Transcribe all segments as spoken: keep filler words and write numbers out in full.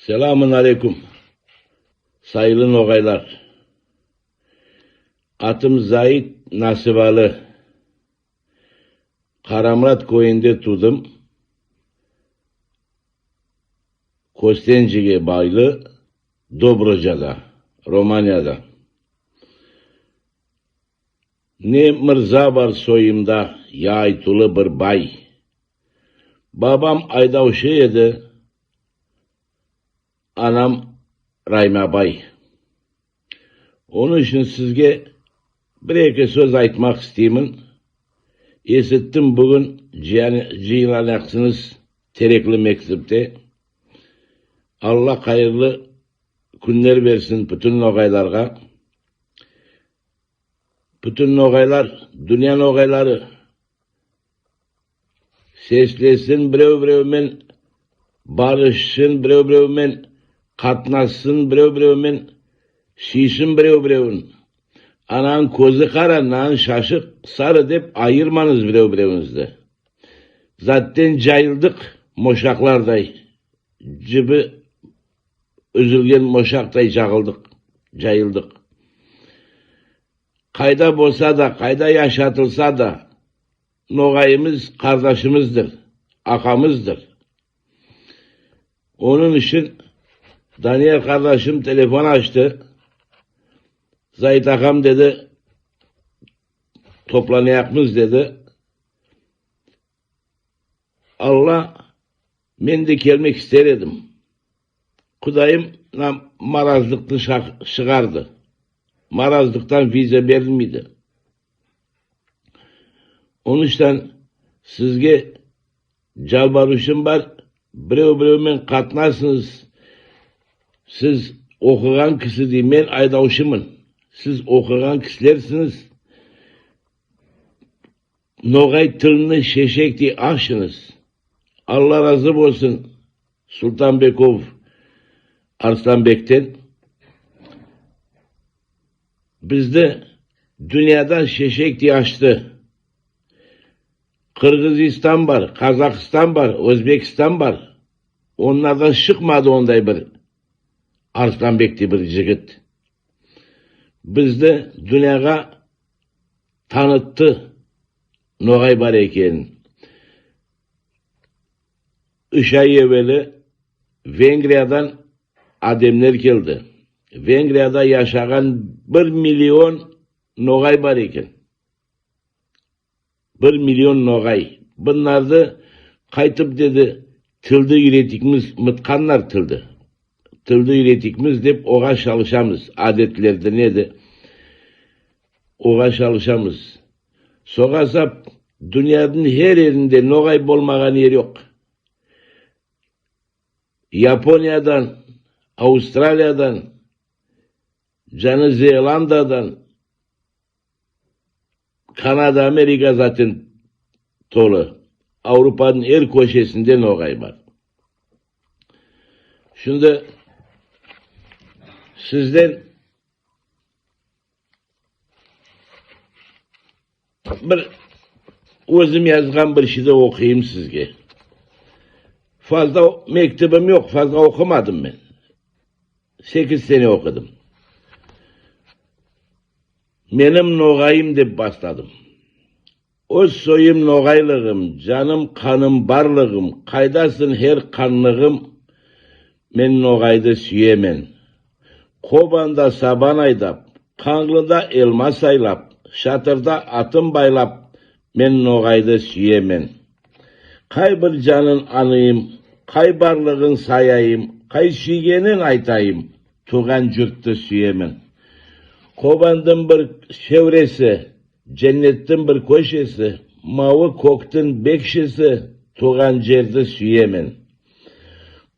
Селамун алейкум, сайылы ногайлар. Атым Заид Насыбалы. Карамурат койинде тувдым. Костенжиге байлы Добружада, Романияда. Не мырза бар сойымда, яйтулы бир бай. Бабам айдавшы эди, анам Раймабай. Онынъ уьшин сизге бир-эки соьз айтпага истеймен. Эситтим, буьгуьн жыйна-, жыйналаяктынъыз Терекли мектепте. Алла кайырлы куьнлер берсин буьтин ногайларга. Буьтин ногайлар, дуния ногайлары сеслессин бирев-бирев мен, барыссын бирев-бирев мен, катнассын бирев-бирев мен, суьйсин бирев-биревин. Ананынъ коьзи кара, мынанынъ шашы сары деп айырманъыз бирев-биревинъизди. Затен жайылдык мошаклардай, жиби уьзилген мошактай жагылдык, жайылдык. Кайда болса да, кайда яшатылса да, ногайымыз кардашымыздыр, акамыздыр. Онынъ уьшин Данияр кардашым телефон ашты. Заид акам, деди, топланаякпыз, деди. Алла, мен де келмек истер эдим. Кудайым мына маразлыкты шак-, шыгарды. Маразлыктан виза берилмейди. Онынъ уьшин сизге жалбарувым бар, бирев-бирев мен катнасынъыз. Сиз окыган киси деймен, мен айдавшыман. Сиз окыган кисилерсинъиз. Ногай тилини шешектей ашынъыз. Алла разы болсын Султанбеков Арсланбектен. Бизди дунияда шешектей ашты. Кыргызстан бар, Казахстан бар, Оьзбекстан бар. Онлардан шыкмады ондай бир Арсланбектей бир йигит. Бизди дунияга танытты ногай бар экенин. Уьш ай эвели Венгриядан аьдемлер келди. Венгрияда яшаган бир миллион ногай бар экен. Бир миллион ногай. Бунларды кайтип, деди, тилди уьйретейикпиз, мытканлар тилди. Тилди уьйретейикпиз деп ога шалысамыз. Аьдетлерди, неди, ога шалысамыз. Сога сап дуниядынъ хер еринде ногай болмаган ер йок. Япониядан, Австралиядан, Яни Зеландиядан, Канада, Америка затен толы. Авропадынъ хер коьшесинде ногай бар. Шимди сизден бир оьзим язган бир шиърди окыйым сизге. Фазла мектебим йок, фазла окымадым мен. Сегиз сене окыдым. «Меним ногайым» деп басладым. Оьз сойым ногайлыгым, жаным, каным, барлыгым, кайдасынъ, хер канлыгым, мен ногайды суьемен. Кобанда сабан айдап, канълыда элма сайлап, шатырда атын байлап, мен ногайды суьемен. Кай бир жанын анъайым, кай барлыгын саяйым, кай суьйгенин айтайым, тувган юртты суьемен. Кобандынъ бир шевреси, женнеттинъ бир коьшеси, мавы коьктинъ бекшеси, тувган ерди суьемен.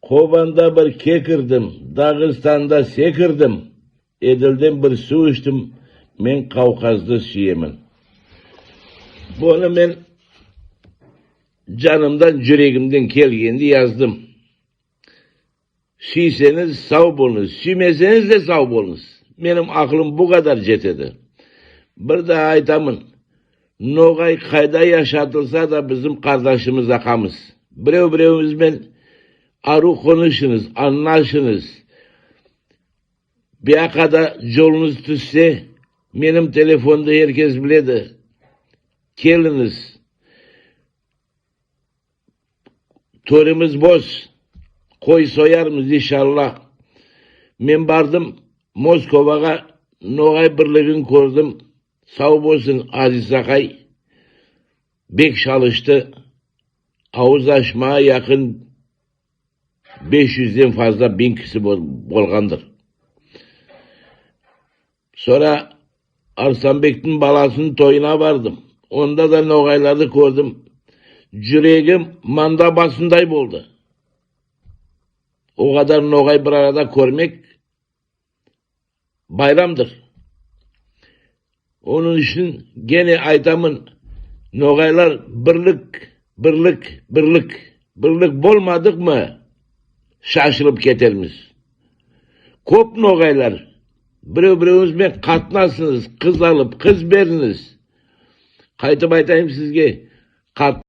Кобанда бир кекирдим, Дагыстанда секирдим, Эдилден бир сув иштим, мен Кавказды суьемен. Буны мен жанымдан, юрегимнен келгенди яздым. Суьйсенъиз, сав болынъыз, суьймесенъиз де сав болынъыз. Меним акылым бу кадар етеди. Бир де айтаман, ногай кайда яшатылса да, бизим кардашымыз, акамыз. Бирев-биревимиз бен ару конышынъыз, анълашынъыз. Бир якка да йолынъыз туьссе, меним телефонды геркез биледи. Келинъиз. Тоьремиз бос. Кой соярмыз, иншалла. Мен бардым Московага, ногай бирлигин коьрдим. Сав болсын Азиз акай. Бек шалышты. Авыз ашмага якын бес юзден фазла бин киси бол- болгандыр. Сора Арсланбектинъ баласынынъ тойына бардым. Онда да ногайларды коьрдим. Юрегим манда басындай болды. О кадар ногай бир арада коьрмек байрамдыр. Онынъ уьшин гене айтаман, ногайлар, бирлик, бирлик, бирлик. Бирлик болмадыкмы, шашылып кетермиз. Коьп ногайлар, бирев-биревинъиз бен катнасынъыз, кыз алып, кыз беринъиз. Кайтып айтайым сизге, кат